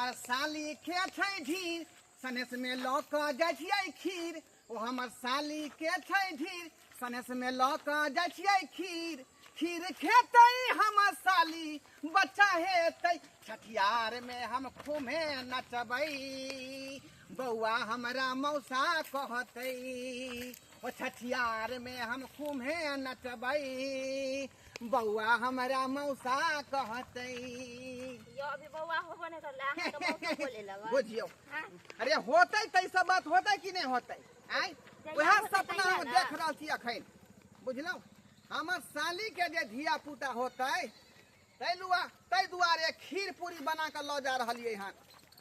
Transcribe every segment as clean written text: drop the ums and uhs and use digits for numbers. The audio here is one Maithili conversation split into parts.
हमर साली के छै ढीर, सनेस में लऽ कऽ जाइ छियै खीर। ओ हमर साली के छै ढीर, सनेस में लऽ कऽ जाइ छियै खीर। खीर खेतै हमर साली, बच्चा हेतै। छठियार में हम खूमे नचबै, बौआ हमरा मौसा कहतै। ओ छठियार में हम खूमे नचबै, बौआ हमरा मौसा कहतै। यो अभी बौआ होबो नहीं करले, अहाँ के मौसा बोले लगल। बुझियौ। हाँ? अरे होतै तऽ ई सब बात होतै कि नहि होतै? आँय, जहिया वएह होतै सपना तहिया हम ना। देख रहल छी अखन, बुझलहुँ? हमर साली के जे धिया पुता होतै, ताहि लुआ ताहि दुआरे खीर पूरी बना कऽ लऽ जा रहलियै हन।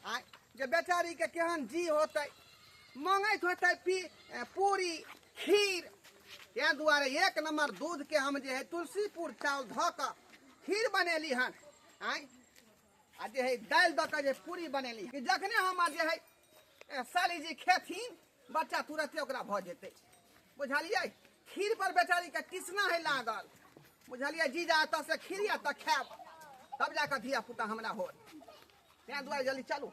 आँय, जे बेचारी के केहन जी होतै, मंगैत होतै पी पूरी खीर। ताहि दुआरे एक नंबर दूध के हम जे है तुलसीपुर चावल धऽ कऽ खीर बनेली हन। आँय, आ जे है दालि दऽ कऽ जे पूरी बनेली, कि जखने हमर जे है साली जी खेथिन, बच्चा तुरते ओकरा भऽ जेतै, बुझलियै? खीर पर बेचारी के टिसना है लागल, बुझलियै? जीजा एतऽ से खीर या तऽ खायब, तब जाकऽ धिया पुता हमरा होत। ताहि दुआरे जल्दी चलू,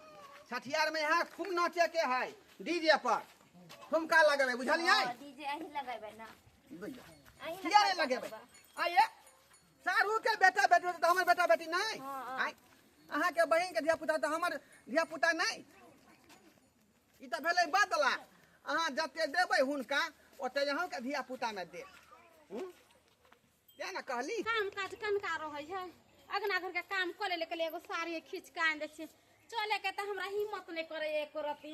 छठियार में यहाँ खूब नाचे के है, डीजे पर ठुमका लगेबै, बुझलियै? हाँ, डीजे अहीं लगेबै ना? बुझलियै? अहीं किया नहि लगेबै? आइए सारू के बेटा बेटी होतै तऽ हमर बेटा बेटी नहि? हाँ। आइ अहाँके बहिन के धिया पुता तऽ हमर धिया पुता नहि? ई तऽ भेलै बदला। अहाँ जते देबै हुनका, ओते अहूँके धिया पुतामे देब। तेँ ने कहली। काम काज कनका रहै है, अगना घर के काम कऽ ले के एगो साड़ी खींच के आनि दै छियै। चले के तऽ हमरा हिम्मत नहि करे एको रत्ती।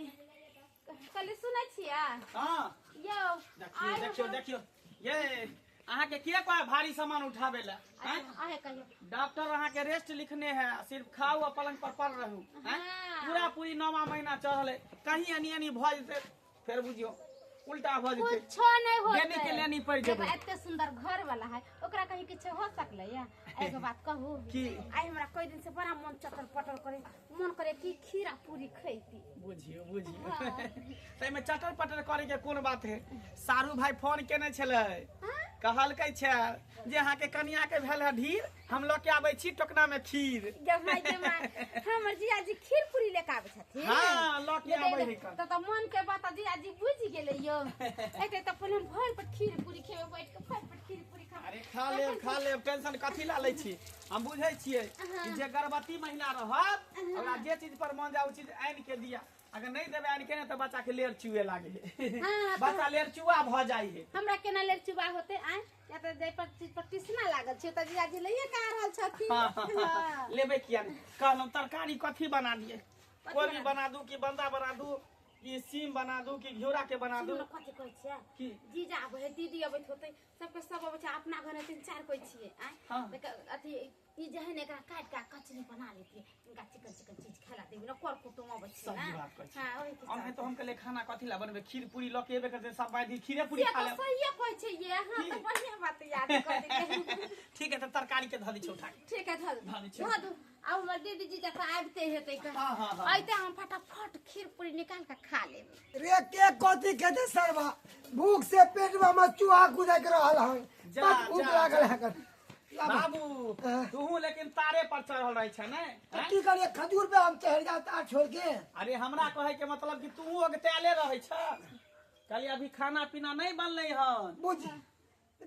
कहली, सुनै छियै? हाँ। यौ। देखियौ। आइ देखियौ। देखियौ ये, अहाँके के कहे भारी सामान उठाबे ला? आँय? अहे कहियौ। डॉक्टर अहाँके रेस्ट लिखने है, सिर्फ खाउ आ पलंग पर पड़ रहू। आँय? हाँ। पूरा पूरी नौवा महीना चढ़ल है, कहीं एनी एनी भऽ जेतै, फेर बुझियौ उल्टा भऽ जेतै। कुछो नहीं होते। देनी के लेनी पड़ि जेबै। देखो, एते सुंदर घर वाला है, ओकरा कहीं किछु हो सकले या? एगो बात कहू? की? आइ हमरा कई दिन से बड़ा मन चटर पटर करे, मन करे कि खीरा पूरी खैती। बुझियौ बुझियौ, ताहिमे चटर पटर करे के कोन बात है? सारू भाई फोन केने छलै, कहलकै छै जे अहाँके कनिया के भेल है ढीर, हम लऽ के आबै छी टोकना में खीर। गे भाई गे माय, हमर जीजाजी खीर पूरी लेके आबै छथिन? हाँ, लऽ के आबै है कन। तऽ मन के बात जीजाजी बुझि गेलै यौ। एते तऽ पहिले हम भरि पेट खीर पूरी खेबै, बैठ के भरि पेट खीर पूरी खाबै। अरे खा लेब, खा लेब, टेंशन कथी ला लै छी? हम बुझै छियै कि जे गर्भवती महिला रहत, ओकरा जे चीज पर मन जाय ओ चीज आनि के दिया। अगर नहीं देबै आनि के ने, तऽ बच्चा के लेर चुए लागे है। हाँ, बच्चा लेर चुआ भऽ जाइ है। हमरा केना लेर चुबा होते? आय, या तऽ जाहि पर चीज पर टिसना लागल छै, तऽ जीजाजी लइए के आ रहल छथिन। हाँ। लेबै किया नहि? कहलहुँ, तरकारी कथी बना दिए? कोबी बना बना दू कि बंदा बना दू कि सीम बना दू कि घिउरा के बना दू? सुनू ने, कथी कहै छियै? की? जीजा आबै है, दीदी अबैत होतै, सबके सब अबै छै। अपना घर तीन चार कोइ छियै। आँय? हाँ। तऽ अथी ई जे है ने, एकरा काटि कऽ कचरी बना लेतियै, इनका चिकन चिकन चीज खाय ला देबै ने, कर कुटुम अबै छै सही ना। बात कहै छी। हाँ, ओहि के ओनाहि तो हम कहलियै, खाना कथी ला बनबै? खीर पूरी लऽ के एबे करतै, सब भाई खीरे पूरी से खा तऽ लेब। सहिए कहै छै ये अहाँ। की? तऽ बढ़िआँ बात याद कऽ देलियै। ठीक है, तऽ तरकारी के धऽ दै छी उठा के। ठीक है, धऽ धऽ दै छियै। धऽ दू। आब हमर दीदी जी जकाँ आबिते हेतै कऽ। हाँ, हाँ, हाँ। अइते हम फटाफट खीर पूरी निकाल कऽ खा लेबै। रे, के कथी खेते सरवा? भूख से पेट में हमर चूहा कुदक रहल हन। जा, बड भूख जा, लागल जा। है कन। बाबू, हाँ। तूहू लेकिन तारे पर चढ़ल रहे छै ने? तऽ की करिए, खजूर पे हम चढ़ जा तार छोड़ के? अरे, हमरा कहे के मतलब कि तू अगतैले रहे छ। कहलिए, अभी खाना पीना नहीं बनले हन। बुझ,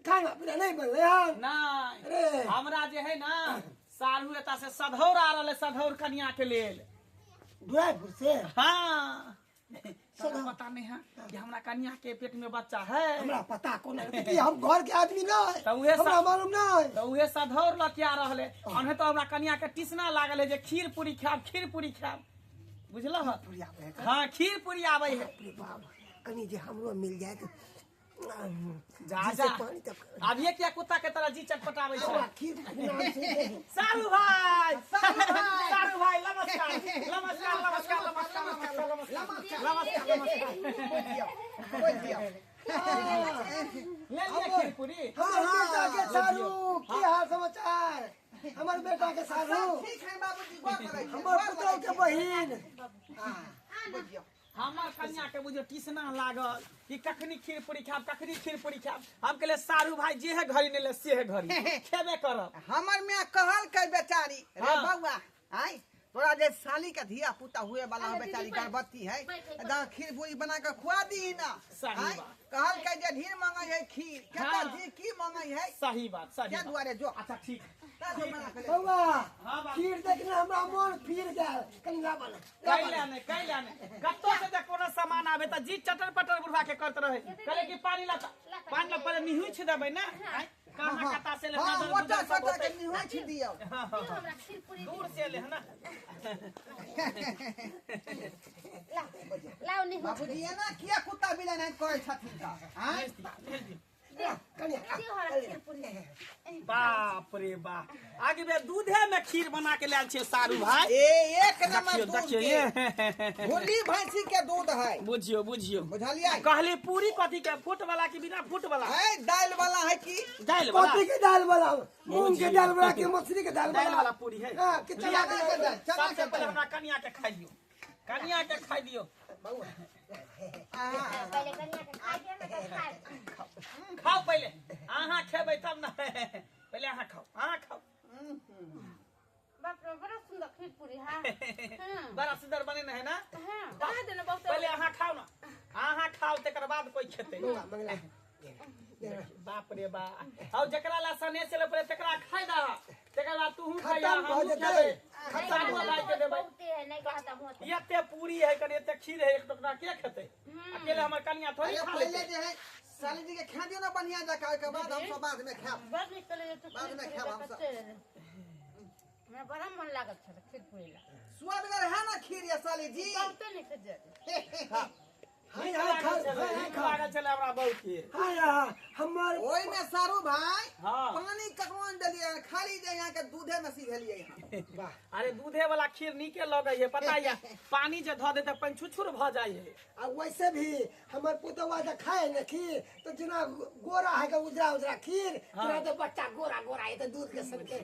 खाना पीना नहीं बनले हन? नहीं। अरे। हमरा जे है ना, साढ़ू एता से सधौर आ रहले, सधौर कनिया के लेल। ड्राइवर से? हाँ, तोरा पता नहीं है कि हमरा कनिया के पेट में बच्चा है? हमरा पता कोना रहतै? कि हम घर के आदमी नहीं? तऽ उहे हमरा मालूम नहीं। तऽ उहे सधौर लऽ के आ रहले। अनहे तो हमरा कनिया के टिसना लागल है जे खीर पूरी खायब, खीर पूरी खायब, बुझलह? पूरी आबै है? हाँ, खीर पूरी आबै है। बाप रे बाप, कनी जे हमरो मिल जाए तऽ जा। जी से जा। पानी तब अभिये किया कुत्ता के तरह जी चटपटाबै छै? हमरा खीर के नाम सुनते ही। सारू भाई, सारू भाई, नमस्कार नमस्कार नमस्कार नमस्कार नमस्कार नमस्कार नमस्कार। बोलियौ ले लिया खीर पूरी। हमर बेटा के सारू, की हाल समाचार हमर बेटा के सारू? ठीक है बाबूजी, गौर करै छी। हमर पुतहु के बहिन। बुझियौ। हमर कन्या के बुझियौ टिसना लागल कि कखनी खीर पूरी खायब, कखनी खीर पूरी खायब। हम कहलियै, सारू भाई जे है घड़ी नहि ले, से है घड़ी खेबे करब। हमर माय कहलकै बेचारी, रे हाँ। बौआ, आय तोरा जे साली के धिया पुता हुए वाला अरे बेचारी दीदी, बैठ। गर्भवती है बैठ, बैठ। दा खीर पूरी बना के खुआ दी ना। सही आँय? बात। कहलकै जे ढीर मांगै है खीर केता हाँ। जी की मांगै है। सही बात, सही क्या बात। दुआरे जो। अच्छा ठीक। ता जो बना के ले। बौआ हाँ, बाबू। खीर देखने हमरा मन फिर गेल, कनि लाबऽ ने, लाबऽ कैला ने। ने, कैला ने। कत्तो से जे कोनो सामान आबे त जी चटर पटर बुढ़वा के करत रहे। कहले कि पानी ला, पानी ला पहिले निहुछि देबै ना। आँय, कहाँ हाँ, कता से ले हाँ, नजर मोटा गुजर सब सोटा के होतै। निहुछि दियौ। हाँ, हाँ, हाँ। हमरा खीर पूरी दूर से ले है ना। लाओ नहीं। बाबूजी एना किया कुत्ता बिलाइ नहीं करै छथिन त? आँय? भेज दियौ, भेज दियौ। ला, कनिया, ला, दियौ हमरा कनिया। खीर पूरी। बाप रे बाप, आगे बे दूधे में खीर बना के लायल छियै सारू भाई। ए एक नंबर देखियौ, दूध देखियौ, के। ये। भुल्ली भैंसी के दूध है। बुझियौ, बुझियौ। बुझलियै? कहली पूरी कथी के, फूट वाला कि बिना फूट वाला? है दालि वाला है की? दालि वाला। कथी के दालि वाला? मूंग के दालि वाला कि मसूरी के दालि दालि वाला? वाला पूरी है। हाँ, कि चना के चना के दालि, चना सबसे के पहले दालि। हमरा कनिया के खाइ दियौ, कनिया के खाइ दियौ। बौआ। आहा। पहिले कनिया के खाइ दियौ ने तब खाइ। खाउ पहिले, अहाँ खेबै तब ने। पहिले अहाँ खाउ, अहाँ खाउ। बाप रे, बड़ा सुंदर खीर पूरी है। हाँ। बड़ा सुंदर बने है ना? हाँ, कहा देना बहुत। पहिले अहाँ खाउ ना, अहाँ खाउ तकर बाद कोई खेतै। बौआ, मंगला। बाप रे बाप, और जकरा ला सने से पहिले तकरा खाइ दह, तकर बाद तूहू खत्म खाइया, भऽ हमहूँ जेतै। खेबै। नहीं सारू खत्म भाई के देबै। बहुते है, नहीं खत्म होतै। एते पूरी है कनि, एते खीर है, एक टोकरा के खेतै? अकेले हमर कनिया थोड़ी अरे खा पहिले लेतै। जे है साली जी के खा दियौ ना बढ़िया जकाँ, ओहिके बाद हम सब बाद में खायब। बड़ नीक लगै छै बाद में खीर खायब पूरी हमसब। कच्चे। हमरा बड़ा मन लागल छल खीर पूरी ला। सुअदगर है ना खीर ये साली जी? बहुते नीक छै। हाँ। हाय, हाय, खाउ, लागल छलै, हाय, हाय, नीक खाउ। लागल छलै हमरा बहुत के। हाय, हाय, हमर ओहि में सारू भाई हाँ। पानी ककरो नहि देलियै हन, खाली जे यहाँ के दूधे में सिझेलियै हन। वाह। अरे दूधे वाला खीर नीके लगै है, पता है? पानी जे धऽ देतै पानि छुछुर भऽ जाइ है। आ वैसे भी हमर पुतौआ जे खाए ने खीर तो जेना गोरा है के उजरा उजरा खीर, तेना तो बच्चा गोरा गोरा है तो दूध के सनके।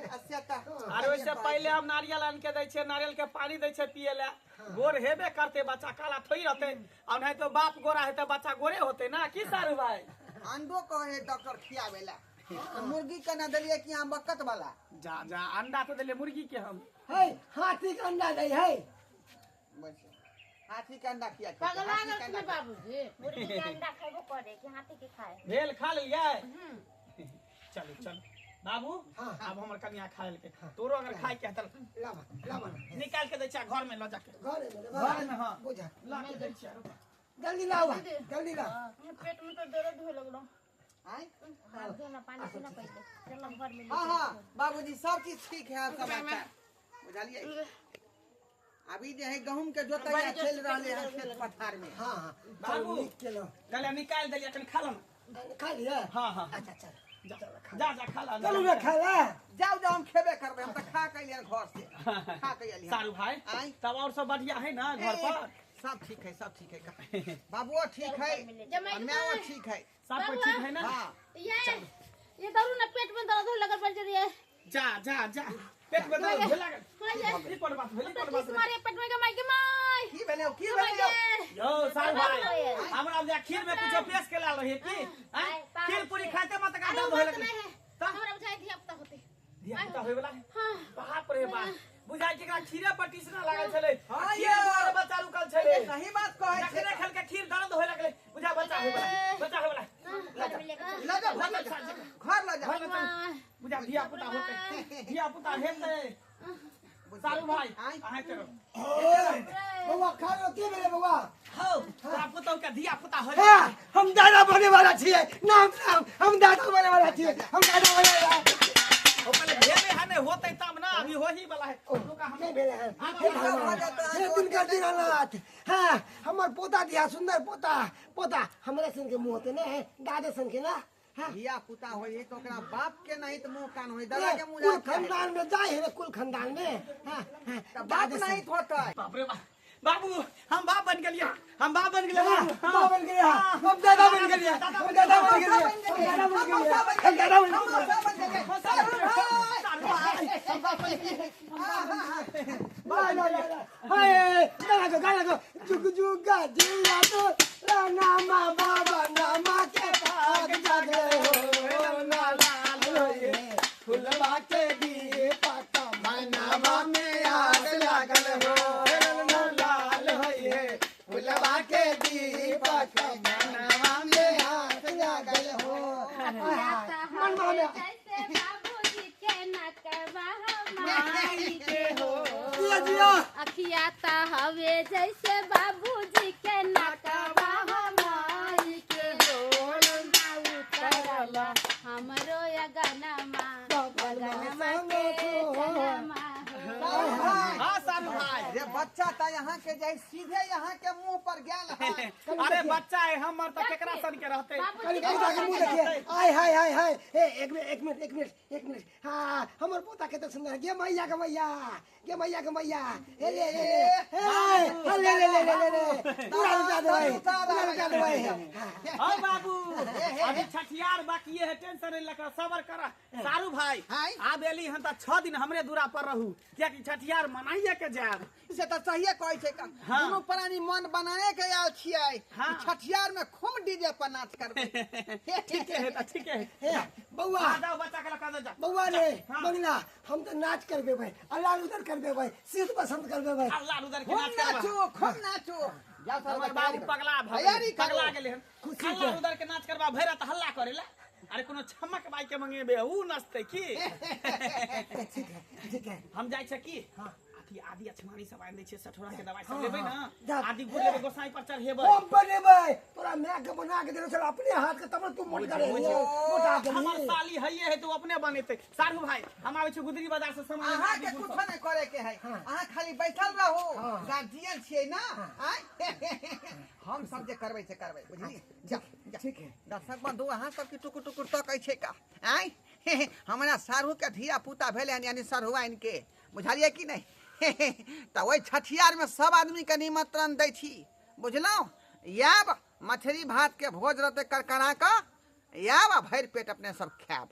अच्छा तऽ अरे ओहिसे पहिले हम नारियल आनि के दै छियै, नारियल के पानी दै छियै पिए लए। गोर हेबे करतै बच्चा, काला थोड़ी रहतै। आ नहीं तो बाप गोरा हेतै बच्चा गोरे होतै ना। की सारू भाई? अंडो कहै है डॉक्टर खियाबै लए, तऽ मुर्गी के ना देलियै कि अहाँ बक्कत वाला? जा जा, अंडा तो देलियै मुर्गी के हम। है हाथी के अंडा दै है। हाथी के अंडा किया खेतै? पगला हाथी गेल के छै अंडा बाबूजी। मुर्गी के अंडा खेबो करे कि हाथी के खाए? भेल खा लेलियै? चलू चलू बाबू, हाँ। आब हमर कनिया खा लेलकै। तोरो अगर खाय के हेतै लाबऽ, लाबऽ ने। निकाल के दै छियै घर में लऽ जाके। घरे में देबऽ? घर में, हाँ। बुझा। ला के दै छियै। जल्दी लाओ, जल्दी लाओ। पेट में तो दर्द होए लगलो। आँय? हाथ धो ना, पानी पी ना पहिले। चलो घर में। हाँ हाँ बाबूजी सब चीज ठीक है, समाचार बुझलियै। अभी जे है गहूम के जोतैया चलि रहलै हन खेत पथार में। हाँ हाँ बाबू। नीक केलहुँ। कहलियै निकालि देलियै, कनि खा लऽ ने। खा लिअ? हाँ हाँ। अच्छा चल। जा जा जा, खा ला। चलू ने खा ले। जाउ जाउ, हम खेबे करबै, हम तऽ खा के एलियै हन घर से, खा के एलियै हन। सारू भाई, आँय? तब और सब बढ़िया है ना घर पर? सब ठीक है, सब ठीक है। बाबुओ ठीक है, जमाई आ मायो ठीक है। सब कोई ठीक है ना? हाँ। ये दरू ना पेट में दर्द होए लगल पड़ जरिए। जा जा जा, पेट में दर्द होए लागल। हाँ ये। ई कोन बात भेल, ई कोन बात किस भेल? मारे पेट में के माई के माई। की भेलै की भेलै? यौ सारू भाई, हमरा जे खीर में कुछो पेश के लाल रहिए की? आँय? खीर पूरी खाते मत का अरे दर्द वो होए बात लगल। नहीं है। तऽ? हमरा बुझाइ धिया पुता होतै। धिया पुता होय वाला है? हाँ। बाप रे बाप, बुझाइ कि एकरा खीरे पर टीसना लागल छलै। हाँ खीर यौ। दुआरे बच्चा रुकल छलै। सही बात कहै छै। जखने खेलकै खीर दर्द होए लगलै, बुझा बच्चा होय वाला है, बच्चा होय वाला है। घर में लेके चलो। लऽ जाउ, घर लऽ जाउ, घर लऽ जाउ। घर में चलू। बुझा धिया पुता होतै, धिया पुता हेतै। सारू भाई, आँय? अहाँ चलू। बौआ खा लो, की भेलै बौआ? हौ, तोरा पुतहु के धिया पुता होय। हाँ, हम दादा बने वाला छियै। नाम नाम, हम दादा बने वाला छियै, हम दादा बने वाला। ओ पहिले भेलै है नहि होतै तब ना, अभी होही वाला है। रुका हम नहि भेलै हन। हे भगवान, हे दिनकर दीनानाथ, हाँ हमर पोता दिया सुंदर पोता, पोता हमरे सन के मुँह होते ने, दादे सन के ना। हाँ। धिया पुता होय तो ओकरा बाप के नहीं तो मुंह कान होय, दादा के मुंह कुल जाय के है। खानदान में जाय है रे, कुल खानदान में। हाँ, हाँ, तऽ बाप दादे सन। नहीं होतै। बाप रे बाप, बाबू हम बाप बन गेलियै, हम बाप बन गेलियै। हाँ, बाबू, बाप बन गेलियै, हम दादा बन गेलियै, हम दादा बन गेलियै, हम दादा बन गेलियै, हम दादा बन हम गेलियै। मौसा बन गेलियै। सारू भाई। सारू भाई, हम बाप बन गेलियै। ला ला ला ला, हाय, गाना गो, गाना गो। जुग जुग जिया तो नामा बाबा नामा के भाग जागे हो, ना लाल होए फुलवा के दिए पाका मनावा जिया जिया अखिया ता हवे जैसे बाबूजी के नाकवा हमाई के हो उतरला हमरो अगनमा बगनमा के चनमा हो। हाँ सारू भाई रे बच्चा ता यहाँ के जाए सीधे यहाँ के मुंह पर गेल हन। अरे बच्चा है हमर त केकरा सन के रहते कनी पोता के मुंह देखिए आय हाय हाय हाय ए एक मिनट एक मिनट एक मिनट एक मिनट हाँ हमर पोता के तो सुंदर गे मैया के मैया गे मैया के मैया ए ले ले ले ए ले ले ले ले ले ले पूरा लुटा देबै पूरा लुटा देबै हाँ बाबू अभी छठियार बाकी है टेंशन नहीं लगा सबर कर सारू भाई हाय। आब एली हन त 6 दिन हमरे दूरा पर रहू कियाकि छठियार मनाइए के जाब से तऽ सहिए कहै छै का हाँ। दुनू प्राणी मन बनाए के आयल छियै हाँ। छठियार में खूब डीजे पर नाच करबै ठीक है त ठीक है हे बौआ आ जाओ बच्चा के लगा जा बौआ रे हाँ। बंगला हम तो नाच करबे भाई अल्लाह उधर करबे भाई शीत बसंत करबे भाई अल्लाह उधर के खूब नाच करबा नाचू खूब नाचू जाओ सारा हमर बाबू पगला भऽ तैयारी गेलै, करू। पगला गेलै हन खुशी हल्ला के। उधर के नाच करबा भैरा त हल्ला करेला अरे कोनो छमक बाई के मंगेबे ऊ नचतै की ठीक है ठीक है हम जाइ छै की हाँ। अथी आदि अछमानी सब आनि दै छियै सठोरा के दवाई सब हाँ, लेबै हाँ, ना जा। आदि गुड़ लेबै गोसाई पर चढ़ेबै हम बनेबै तोरा माय के बना के देने छल अपने हाथ के तब तू मोट करे मोटा हमर गेली साली हइये है तो अपने बनेतै सारू भाई हम आबै छी गुदरी बाजार से सामान लेने, अहाँ आदि के गुड़ कुछो सब। नहि करे के है हाँ। अहाँ खाली बैठल रहू हाँ। गार्जियन छियै ना आँय? हम सब जे करबै से करबै बुझलियै जा जा ठीक है। दर्शक बंधु अहाँ सबके टुकुर टुकुर तकै छै का आँय हमरा साढ़ू के धिया पुता भेलै हन यानी सरहुआइन के बुझलियै कि नहि तऽ ओहि छठियारमे सब आदमीके निमंत्रण दै छी बुझलहुँ आयब मछली भातके भोज रहतै करकरा कऽ आयब आ भरि पेट अपने सब खायब।